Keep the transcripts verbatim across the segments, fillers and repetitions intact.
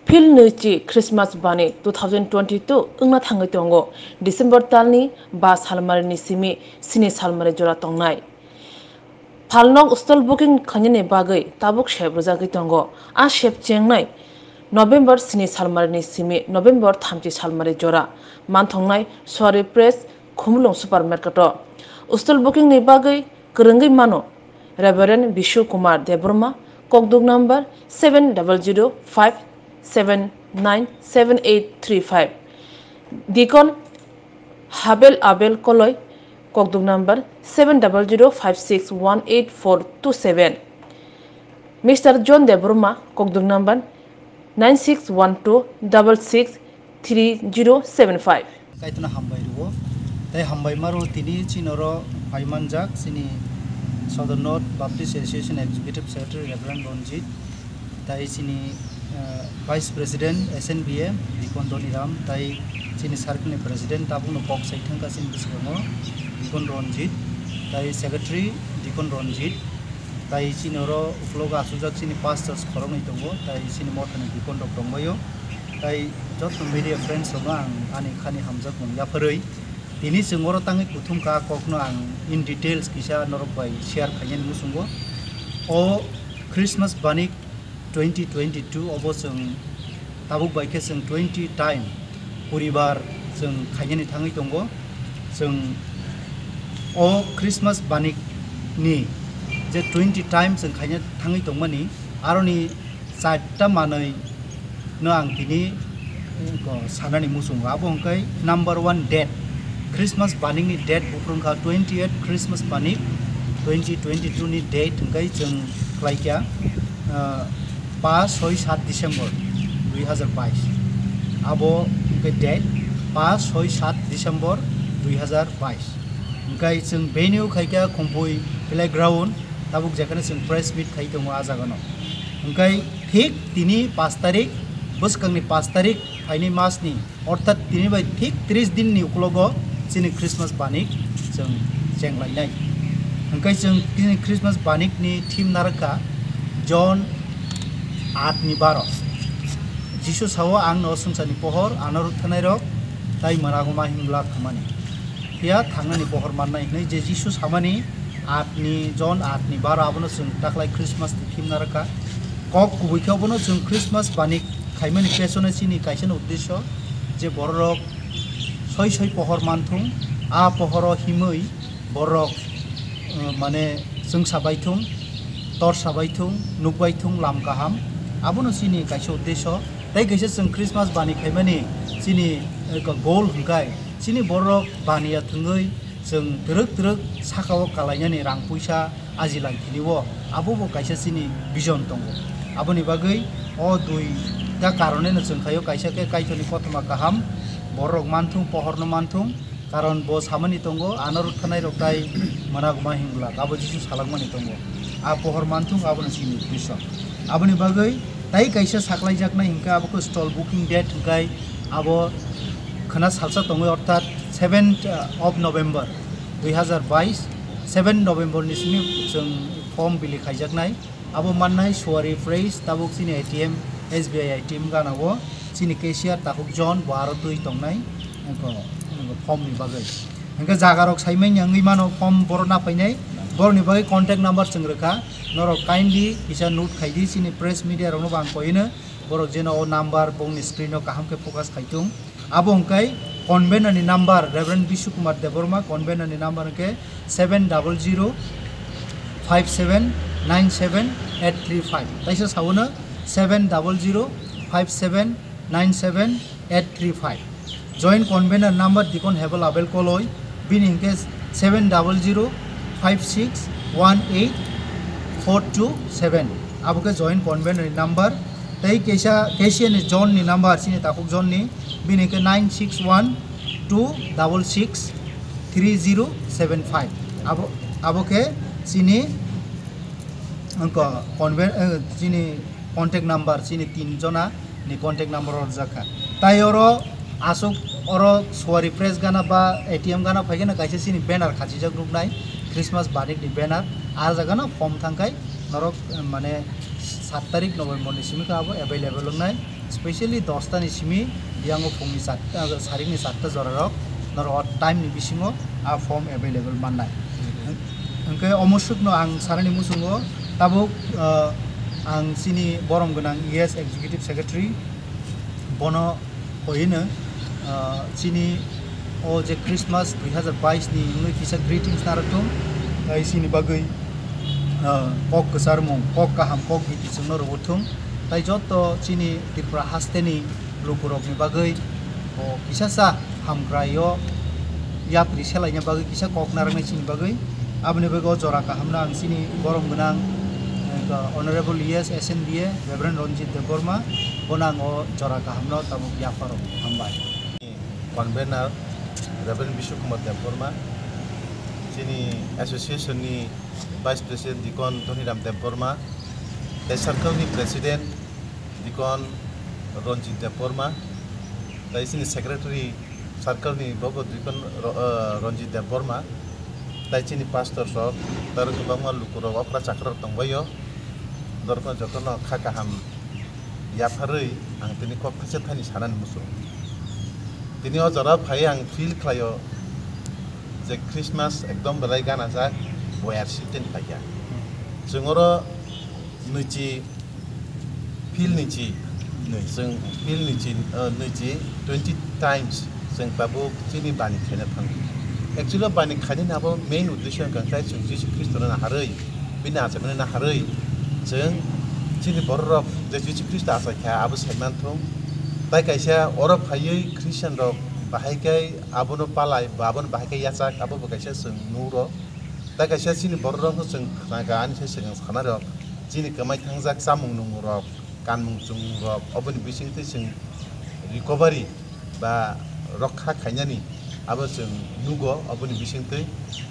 Phil nwichi Christmas bani two thousand twenty-two wngna thangwi tongo. December talni ba salmarini simi sini salmari jora tongnai. Phalnok stall booking khlainani bagwi tabuk sep rwjagwi tongo. A sep chengnai November sini salmarini simi November thamchi salmari jora. Manthongnai Suari Press, Khumulwng Supermarket o. Stall booking ni bagwi kwrwngwi mano Reverend Bishu Kumar Debbarma, kokduk number seven double zero five seven nine seven eight three five. Deacon Habel Abel Koloi, kokduk number seven double zero five six one eight four two seven. Mister John Debbarma, kokduk number nine six one two double six three zero seven five. Kaitorno hambai rwo. Tai hambai maro tini chini oro phai manjak chini Southern North Baptist Association Executive Secretary Reverend Ranjit, tai chini, eh, Vice President S N B A Deacon Doniram, tai chini circle ni President tabukno kok sai thangkha chini bwskango Deacon Ranjit, tai Secretary Deacon Ranjit, tai chini oro uklogo achukjak chini pastors khoroknwi tongo, tai chini mothani deacon rok tongbaio, tai joto media friends rokno ang ani khani hamjakmung yapharwi. Tini chwng oro tangwi kuthum ka kokno ang in details kisa norok bai share khainani muchungo. O Christmas banik twenty twenty-two obo chwng tabuk bai khe chwng twenty time puribar chwng khainani thangwi tongo. Chwng o Christmas banik ni je twenty time chwng khaina thangwi tongmani, aroni charta manwi no ang tini, eh, ko sanani muchungo. Abo hwnkhe number one date, Christmas banik ni date buphuru wngkha twenty eight Christmas banik twenty twenty-two ni date hwnkhe chwng khlaikha, ah, paanch chhoi saat December dui hazar bais. Abo hwnkhe date paanch chhoi saat December dui hazar bais. Hwnkhe chwng venue khaikha Khumpui Playground, tabuk jekheno chwng press meet khai tongo a jagano. Hwnkhe thik tini paanch tarik, bwskangni paanch tarik phaini masni, orthat tini bai thik tris dinni uklogo chini Christmas banik chwng chenglainai. Hwnkhe chwng chini Christmas banikni theme narwkha John aat ni baro. Jisu sao, "Ang no swngcharni pohor, ano rwktharnairok tai mwnago ma himlak thangmani." Phiya thangnani pohor mannai hwnwi je Jisu samani aat ni, John aat ni baro, abono chwng taklai Christmas ni theme narwkha. Kok kubui khe obono chwng Christmas banik khaimani pesono chini kaisa no uddesyo je bororok soi soi pohor manthung, a pohoro himwi bororok, eh, mane chwngsa baithung, torsa baithung, nukbaithung lam kaham, abono chini kaisa uddesyo. Tei kaisa chwng Christmas bani khaimani chini, eh, goal hwnkhe chini bororok baniya thwngwi chwng twrwk twrwk sakao kalainani rang puisa ajilai thinio, abo bo kaisa chini vision tongo. Aboni bagwi o duita karoneno chwng khaio, kaisa khe Kaitorni kothoma kaham bororok manthung, pohorno manthung, karon bo samani tongo, ano rwktharnairok tai mwnago ma himlak, abo Jisu salakmani tongo. A pohor manthung, abono chini uddesyo. Aboni bagwi tai kaisa saklaijaknai hwnkhe abo khe stall booking date hwnkhe abo khwna salsa tongwi, orthat seventh of November dui hazar bais, seven November ni simi chwng form bili khaijaknai. Abo mannai Suari Fresh, tabuk chini A T M, S B I A T M gana o chini cashier takhuk John bo aro twi tongnai, wngkha, wngkha form ni bagwi. Hwnkhe jaga rok saimanya wngwi mano, form borok na phainai, borok ni bagwi contact number chwng rwkha, norok kindly kisa note khaidi, chini press media rok no bo ang koino, borok jeno o number bongni screen o kaham khe focus khaitung. Abo hwnkhe convener ni number, Reverend Bishu Kumar Debbarma, convener ni number hwnkhe seven double zero five seven nine seven eight three five. Taisa sawono seven double zero five seven nine seven eight three five. Joint convener number Deacon Hebel Abel Koloi, bini hwnkhe seven double zero five six one eight four two seven. Abo khe joint convener ni number. Tei kaisa cashier ni John ni number, chini takhuk John ni, bini khe nine six one two double six three zero seven five. Abo, abo khe chini, wngkha, conve-, eh, chini contact number, chini tin jona ni contact number o rwjak kha. Tai oro aswk oro Suari Fresh gana ba A T M gana phai kheno kaisa chini banner khachijak nuknai, Christmas banik ni banner. A jaga no form thangkhai norok, eh, mane, saat tarik November ni simi khe abo available wngnai. Specially dosta ni simi, yango phungni charta, sarikni charta jorarok norok o time ni bisingo a form available mannai. Hwnkhe omo swkno ang sanani muchungo tabuk, ah, ang chini borom gwnang E S Executive Secretary bono hoino, ah, chini o je Christmas dui hazar bais ni wngwi kisa greetings narwkthung, tei chini bagwi, ah, kok kwcharmung, kok kaham, kok biti chwngno rwthung, tei joto chini Tripura hasteni lukurokni bagwi o kisa sa hamkraio yapri selaina bagwi kisa kok narwknai chini bagwi. Aboni bagwi o jora kahamno ang chini borom gwnang, eh, Honorable E S S N B A Reverend Ranjit Debbarma, bono ang o jora kahamno tabuk yapharo. Hambai. Convener Reverend Bishu Kumar Debbarma, chini association ni Vice President Deacon Dhoniram Debbarma, tei circle ni President Deacon Ranjit Debbarma, tei chini Secretary circle ni bobo Deacon Ro-, eh, Ranjit Debbarma, tei chini pastor rok, tei kwbangma lukurok, okra chakra rok tongbaio, norokno jotono kha kaham yapharwi ang tini kok thaisa thani sanani muchung. Tini o jora phai ang feel khlaio je Christmas ekdom belai ganajak, boyar season phaikha. Chwng oro nwichi, field nwichi, chwng field nwichi, uh, nwichi twenty times chwng tabuk chini bani khaina thango. Actually, bani khainani abo main uddesho wngkha khe chwng Jisu Khristono naharwi, bini achaimani naharwi chwng chini bororok je Jisu Khristo achaikha abo saimanthung. Tai kaisa oro phaiwi Christian rok bahai khe abono palai ba abono bahai khe yachak, abo bo kaisa chwng nukro. Tai kaisa chini bororokno chwng khnakha, ani sai swkang sanarok chini kwmai thangjak chamung nungrok, kanmung chumung rok, oboni bisingtwi chwng recovery ba rokha khainani abo chwng nugo, oboni bisingtwi.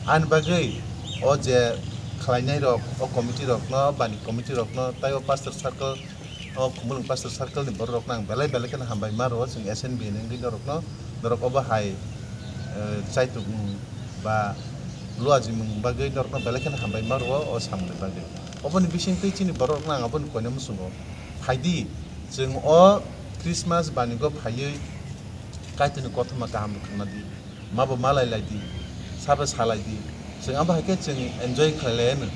Ani bagwi o je khlainai rok, o committee rokno, bani committee rokno, tei o pastor circle, o Khumulwng pastor circle ni borok rokno ang belai belai kheno hambai ma rwo, chwng S N B ni wngwi norokno, norok obo hai, eh, chaitukmung ba luajimung bagwi norokno belai kheno hambai ma rwo o samungni bagwi. Oboni bisingtwi chini borok rokno ang aboni koina muchungo, phaidi chwng o Christmas banigo phaiwi Kaitorni kothoma kaham khna di, mabo malai lai di, sabo salai di, chwng abo hai khe chwng enjoy khlai lai anw,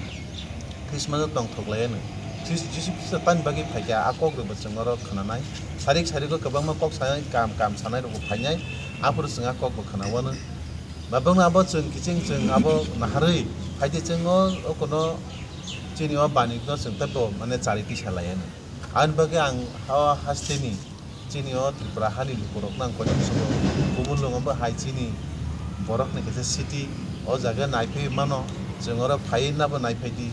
Christmas o tongthok lai anw. Khris-, Jisu Khristo tamni bagwi phaikha, a kok rokbo chwng oro khnanai. Sarik sariko kwbangma kok sanai, kam, kam sanai rokbo phainai, aphuru chwng a kokbo khna wanw. Ba bwngno abo chwng kiching chwng abo naharwi phaidi chwng o, o kono chini o banikno chwng teibo mane chari tisa lai anw. Ani bagwi ang o hasteni chini o Tripura hani lukurokno ang koinai muchungo, Khumulwng obo hai chini borokni kaisa city, o jaga naiphaiwi mano, chwng oro phaiwi nabo naiphaidi,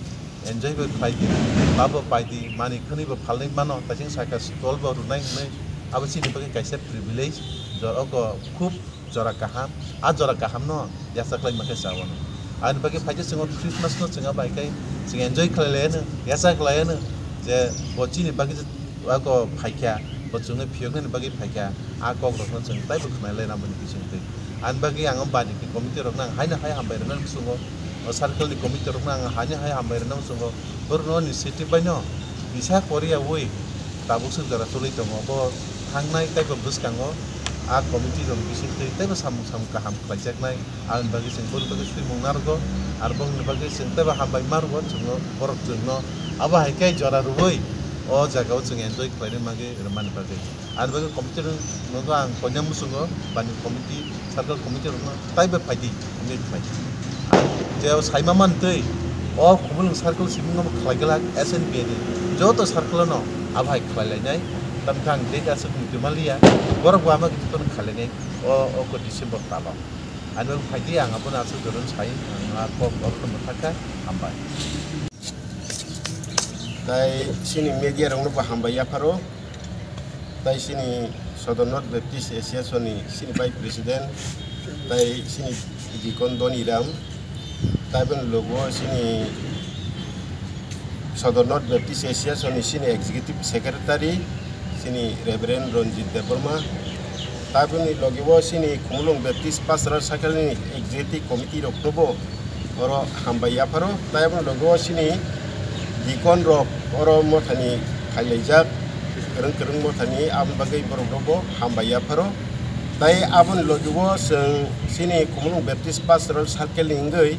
enjoy bo khlaidi, babo paidi, manwi khwnwi bo phalwi mano, kaisa saka stall bo rwnai hwnwi, abo chini bagwi kaisa privilege, jora oko khub jora kaham, a jora kahamno yachaklai mankhe chawano. Ani bagwi phaikhe chwng o Christmas no chwng abo hai khe chwng enjoy khlai lai anw, yachak lai anw, je bo chini bagwi je ako phaikha, bo chwngno phiyoknani bagwi phaikha, a kok rokno chwng taibo khwnai lai naboni bisingtwi. Ani bagwi ang o bani committee rokno ang haino hai hambai rwnani muchungo, o circle ni committee rokno ang haino hai hambai rwna muchungo, borokno initiative baino kisa koriyaui tabuk swk jora choli tongo, bo thangnai taibo bwskango a committee rok bisingtwi teibo samung samung kaham khlaijaknai. Aboni bagwi chwng boni bagwi swimung narwgo, aro bongni bagwi chwng teibo hambai ma rwgo, chwngno, borok chwngno abo hai khe jora rwui o jagao chwng enjoy khlaina bagwi rwmani bagwi. Ani bagwi committee rok nogo ang koinai muchungo, bani committee, circle committee rokno taibo phaidi, hwnwi khlai. Je o saima mantwi, o Khumulwng circle simingo khlai glak S N B ni joto circle no abo hai khlai lainai. Tamkhe ang date aswk muitu manliya, borok bo ama jotono khlai lainai o, o ko December talo. Ani bagwi phaidi ang abono aswk jotono sai, ang a kok borokno mwthakha, hambai. Tai chini media rokno bo hambai yapharo. Tai chini Sodor North Baptist Association ni chini Vice President, tai chini Deacon Doniram, tai bini logo chini Sodor North Baptist Association ni chini Executive Secretary, chini Reverend Ranjit Debbarma, tai bini logi o chini Khumulwng Baptist Pastoral Circle ni Executive Committee rok no bo oro hambai yapharo, tai bini logi o chini Deacon rok oro mothani khailaijak. kwrwng kwrwng mothani aboni bagwi borok rokbo hambai yapharo. Tai aboni logi o chwng chini Khumulwng Baptist Pastoral Circle ni wngwi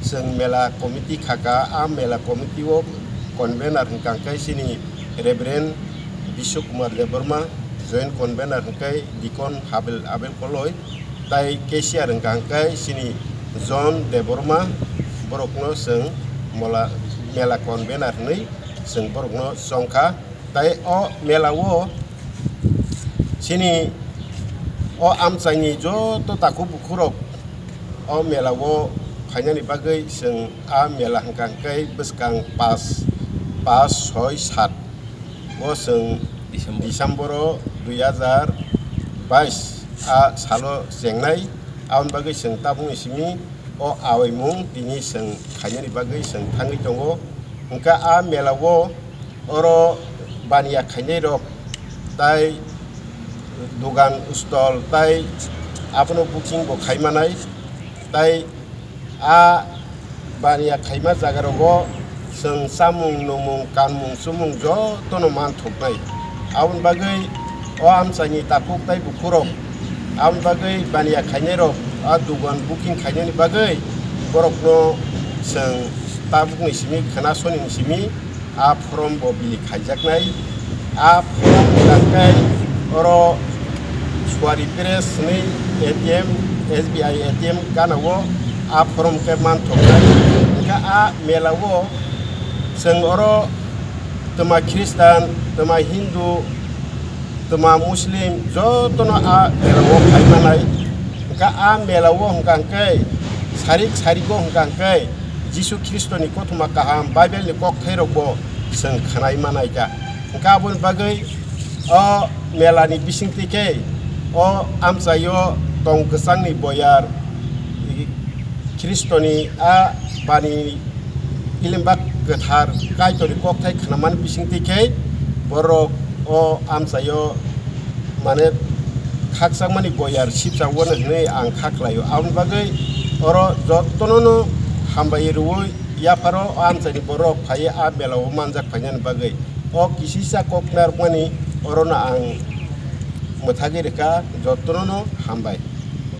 chwng mela committee khaka. A mela committee o convener hwnkha hwnkhe chini Reverend Biswa Kumar Debbarma, joint convener hwnkhe Deacon Habel Abel Koloi, tai cashier hwnkha hwnkhe chini John Debbarma, borokno chwng mola, mela convener hwnwi chwng borokno chongkha. Tai o mela o chini o amchaini joto takhuk bukhurok o mela o phainani bagwi chwng a mela hwnkha hwnkhe bwskang pas, pas, soi, sat o chwng December. December o dui hazar bais a salo chengnai. Aboni bagwi chwng tabukni simi o awaimung tini chwng khainani bagwi chwng thangwi tongo. Hwnkha a mela o oro baniya khainai rok tai dogan stall tai abono booking bo khai manai. Tai a baniya khaima jaga rogo chwng chamung, nwngmung, kanmung, chumung jotono manthoknai. Aboni bagwi o amchaini takhuk tai bukhurok, aboni bagwi baniya khainai rok a dogan booking khainani bagwi borokno chwng tabukni simi, khwna sonini simi a form bo bili khaijaknai. A form hwnkha khe oro Suari Press hwnwi A T M, S B I A T M gana o a form khe manthoknai. Hwnkhe a mela o chwng oro twma Khristan, twma Hindu, twma Muslim jotono a mela o phai manai. Hwnkhe a mela o hwnkha hwnkhe sarik sarik o hwnkha hwnkhe Jisu Khristoni kothoma kaham Bible ni kokthairokbo chwng khwnai manai kha. Hwnkhe aboni bagwi o mela ni bisingtwi khe o amchaio tong kwchangni boyar Khristoni a bani ilimbak kwthar Kaitorni kokthai khnamani bisingtwi khe borok o amchaio mane khakchangmani boyar sipsa wano hwnwi ang kha khlaio. Aboni bagwi oro jotonono hambai rwui yapharo o amchaini borok phaiwi a mela o manjak phainani bagwi o kisisa kok narwkmani orono ang mwthagwi rwkha, jotonono hambai.